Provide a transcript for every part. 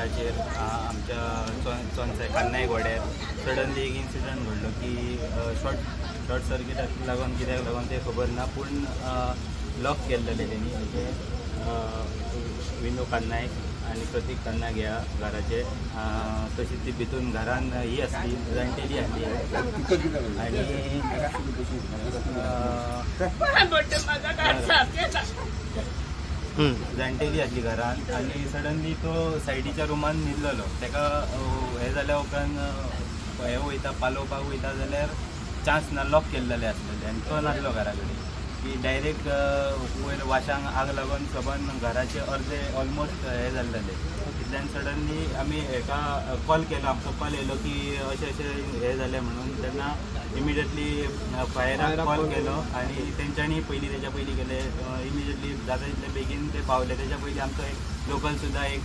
घराचेर आमच्या चोनसाय कान्नाय गोड्यार सडनली एक इन्सिडंट घडलो की शॉर्ट सर्किटाक लागून कित्याक लागून तें खबर ना, पूण लॉक केल्लेलें तेणी म्हणजे विनू कान्नायक आनी प्रतीक कान्नायक ह्या घराचे. तशीच ती भितून घरान ही आसली, जाणटेली आसली आनी जाणटेली आसली घरान आनी सडनली तो सायडीच्या रुमान न्हिदलेलो. ताका हें जाल्या उपरांत हें वयता पालोवपाक वयता जाल्यार चान्स ना, लॉक केल्लेले आसलेले आनी तो नासलो घरा कडेन की डायरेक्ट वयर वाशांक आग लागून सबंद घराचे अर्दे ऑलमोस्ट हें जाल्लेले. तितल्यान सडनली आमी हेका कॉल केलो, आमकां कॉल येयलो की अशें अशें हें जालें म्हणून. तेन्ना इमिडिएटली फायराक कॉल केलो आनी तेंच्यांनी पयलीं तेच्या पयलीं केले इमिडिएटली जाता तितले बेगीन ते पावले. तेच्या पयलीं आमचो एक लोकल सुद्दां एक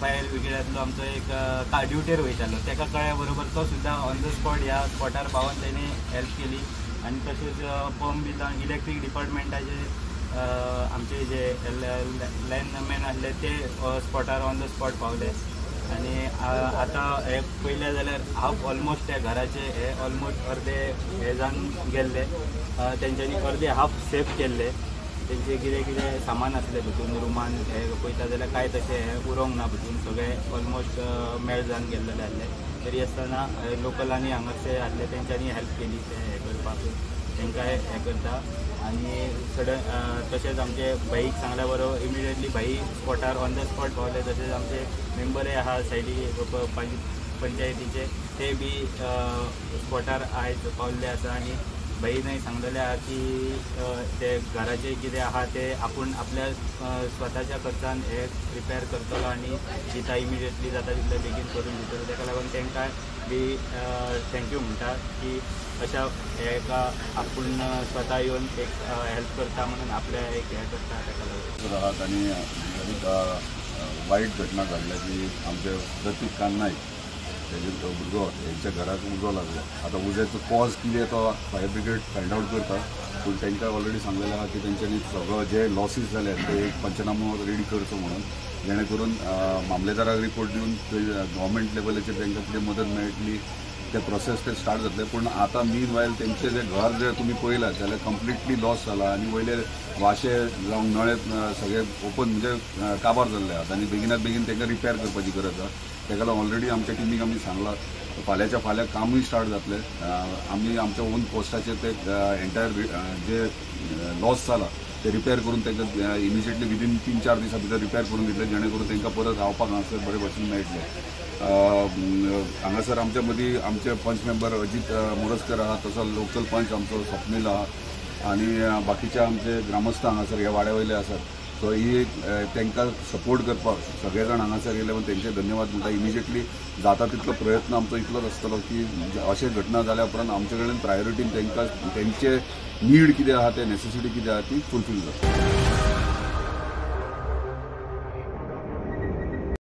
फायर ब्रिगेडांतलो आमचो एक ड्युटेर वयतालो, ताका कळ्ळ्या बरोबर तो सुद्दां ऑन the spot ह्या स्पॉटार पावोन तेणी हेल्प केली. आनी तशेंच पंप बी लावन इलेक्ट्रीक डिपार्टमेंटाचे आमचे जे लायनमॅन आसले ते स्पॉटार ऑन the spot पावले. आनी आतां हे पयलें जाल्यार हाफ ऑलमोस्ट त्या घराचे हे ऑलमोस्ट अर्दे हे जावन गेल्ले, तेंच्यांनी अर्दे हाफ सेफ केल्ले. तेंचे कितें कितें सामान आसलें भितून रुमान हे पळयता जाल्यार कांय तशें हें उरोंक ना, भितून सगळें ऑलमोस्ट मेळ जावन गेल्लेलें आसलें. तरी आसतना लोकलांनी हांगासर आसले तेंच्यांनी हेल्प केली तें हें करपाक, तांकांय हें करता. आनी सडन तशेंच आमचे भाईक सांगल्या बरोबर इमिडिएटली भाई स्पॉटार ऑन the spot पावले. तशेंच आमचे मेंबरय आहा सायडी पंचायतीचे ते बी स्पॉटार आयज पावल्ले आसा. आनी भाईनय सांगलेलें आहा की ते घराचें कितें आहा तें आपूण आपल्या स्वताच्या खर्चान हे रिपेर करतलो आनी दिता इमिडिएटली जाता तितले बेगीन करून दितलो. ताका लागून तांकां बी thank you म्हणटा की अशा हेका आपूण स्वता येवन एक हेल्प करता म्हणून आपल्या एक हें करता. ताका लागून आनी एक वायट घटना घडल्या की आमचे प्रतीक कान्नायक तेजे भुरगो हेंच्या घराक उजो लागलो. आतां उज्याचो कॉज कितें तो फायर ब्रिगेड फायंड आवट करता, पूण तांकां ऑलरेडी सांगलेलें आहा की तेंच्यांनी सगळो जे लॉसीस जाले ते एक पंचनामो रेडी करचो म्हणून, जेणे करून मामलेदाराक रिपोर्ट दिवन गव्हर्मेंट लेवलाचेर तांकां कितें मदत मेळटली ते प्रोसेस ते स्टार्ट जातले. पूण आतां मीन वायल तेंचें जें घर जें तुमी पळयलां जाल्यार कंप्लिटली लॉस जाला आनी वयले वाशे जावं नळे सगळे ओपन म्हणजे काबार जाल्ले आहात आनी बेगिनात बेगीन तांकां रिपेर करपाची गरज आहा. ताका लागून ऑलरेडी आमच्या टिमीक आमी सांगलां फाल्यांच्या फाल्यां कामूय स्टार्ट जातलें. आमी आमच्या ओन कॉस्टाचेर ते एंटायर जे लॉस जाला ते रिपेर करून तांकां इमिजिएटली विदीन 3-4 दिसां भितर रिपेर करून दितले, जेणे करून तांकां परत रावपाक हांगासर बरे भशेन मेळटलें. हांगासर आमच्या मदीं आमचे पंच मेंबर अजीत मोरजकर आहा, तसो लोकल पंच आमचो स्वप्नील आहा आनी बाकीचे आमचे ग्रामस्थ हांगासर ह्या वाड्या वयले आसात. सो ही तांकां सपोर्ट करपाक सगळे जाण हांगासर येयले म्हूण तेंचे धन्यवाद म्हणटा. इमिजिएटली जाता तितलो प्रयत्न आमचो इतलोच आसतलो की अशें घटना जाल्या उपरांत आमचे कडेन प्रायोरिटीन तांकां तेंचे नीड कितें आहा, ते नेसेसिटी कितें आहा ती फुलफील जाता.